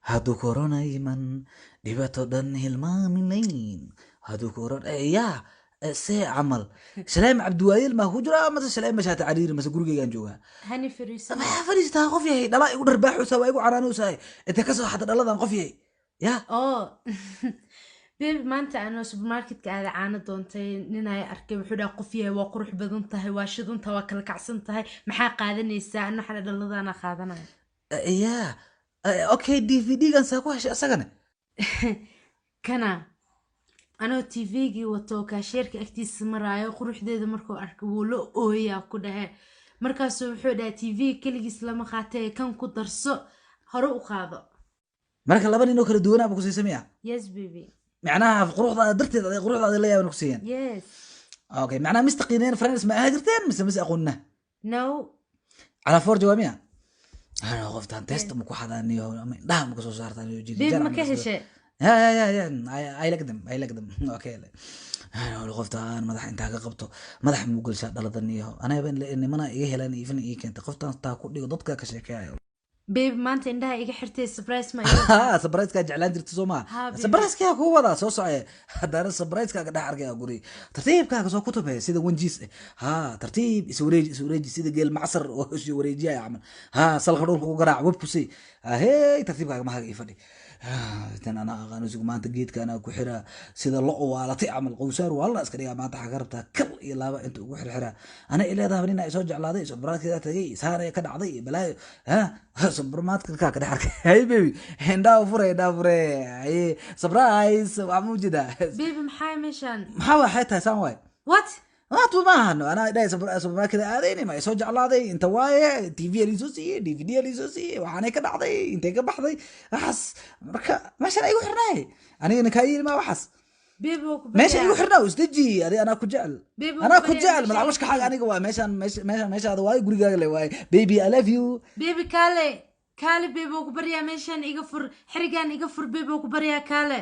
Hadduu korona iman, dhibaato dhan hilmaaminayn. Hadduu korona ya see camal Shaleem Cabdiwaayel maa ku jira mase Shaleem Mashaati Cariiri mase gurigeygaan joogaa? Hani fariiso. Maxaa fadhiistaa? Qof yahay, dhala igu dharbaaxusa, waa igu canaanaysaa. Intee kasoo xada dhaladan, qof yahay ya? Oh baby, maanta anoo supermarketka aada caano doontay, ninay arkay, wuxuu dhaha: "Qof yahay, waa qurux badan tahay, waa shidan tahay, waa kala kacsan tahay, maxaa qaadanaysaa?" Ana waxaa dhaladaana qaadanaya. Ya, okay, DVD gan saa ku heshay asagana? Kana anoo TV-gii wato, kaasheerka agtiisa maraayo, quruxdeeda markuu arkay wuu la ooyaa ku dhahe. Markaasuu wuxuu dhahay: "TV keligiis lama qaatee, kan ku darso, hore u qaado." Marka laba nin oo kala duwanaaba ku siisay miya? Yes, baby. Macnaha quruxdaada darteed aday quruxdaada la yaaban ku siiyeen? Yes. Okay, macnaha mistaqiineen, friends ma ahaa jirteen mise aqoonina? No. Calaa four jawaamiya ana qoftaan testa ma ku xadaaniyo ama indhaha ma kasoo saartaan? Baby, ma ka heshe? Ya, I like them, I like them. Okay, ana qoftaan madax intaa ka qabto, madax muu gelshaa dhaladan iyo anaba nimana iga helaan ifin ii keentay qoftaan taa ku dhigo, dadka ka sheekeeyayo. Baby, maanta indhaha iga xirtay, surprise ma? Surprise-kaa jeclaan jirta, soo maa? Ha, baby. Surprise-kaa kuu wadaa, soo soce. Haddana surprise-kaaga dhex arkaya guri, tartiibkaaga soo kutube sida wanjiis eh. Ha, tartiib is wareeji, is wareeji sida geel macsar oo is wareejiyaya camal. Ha, salka dhulka ku garaac, web ku sii. Hey, tartiibkaaga mahaga ii fadhi. Tan anaa aqaan isugu. Maanta geedka anaa ku xiraa sida lo waalatay camal, qowsaar waalna iska dhigaa. Maanta waxaa ka rabtaa kal iyo laaba inta ugu xirxiraa. Ana ileedaha nina ay soo jeclaaday, supermarketka tagay, saanay ka dhacday balaayo. Ha, supermarketka ka dhex arkay. Hey baby, indhaha fure, indhaha fure. Haye, surprise waxaa ma ujeedaa? Baby, maxaa meeshaan? Maxaa waxay tahay? Saan waay. What? Maatu maahan, anaa dhahay supermarket aadayni, ma soo jeclaaday inta waaye, TV liisoo siiyey, DVD liisoo siiyey, waxaanay ka dhacday, intay ka baxday waxaas. Marka meeshaan igu xirnaay, anigana kaa yiri maa waxaas. Baby, waa ku Meesha igu baryaa. xirnaa, isdeji adi, anaa ku jecel. Baby, waa Anaa ku ku baryaa, jecel. meesha Madax igu washkaxaaga aniga waa meeshaan, meesha meeshaada waaye, gurigaaga le waaye. Baby, I love you. Baby, kaale, kaale. Baby, waa ku baryaa, meeshaan iga fur, xirigaan iga fur. Baby, waa ku baryaa, kaale.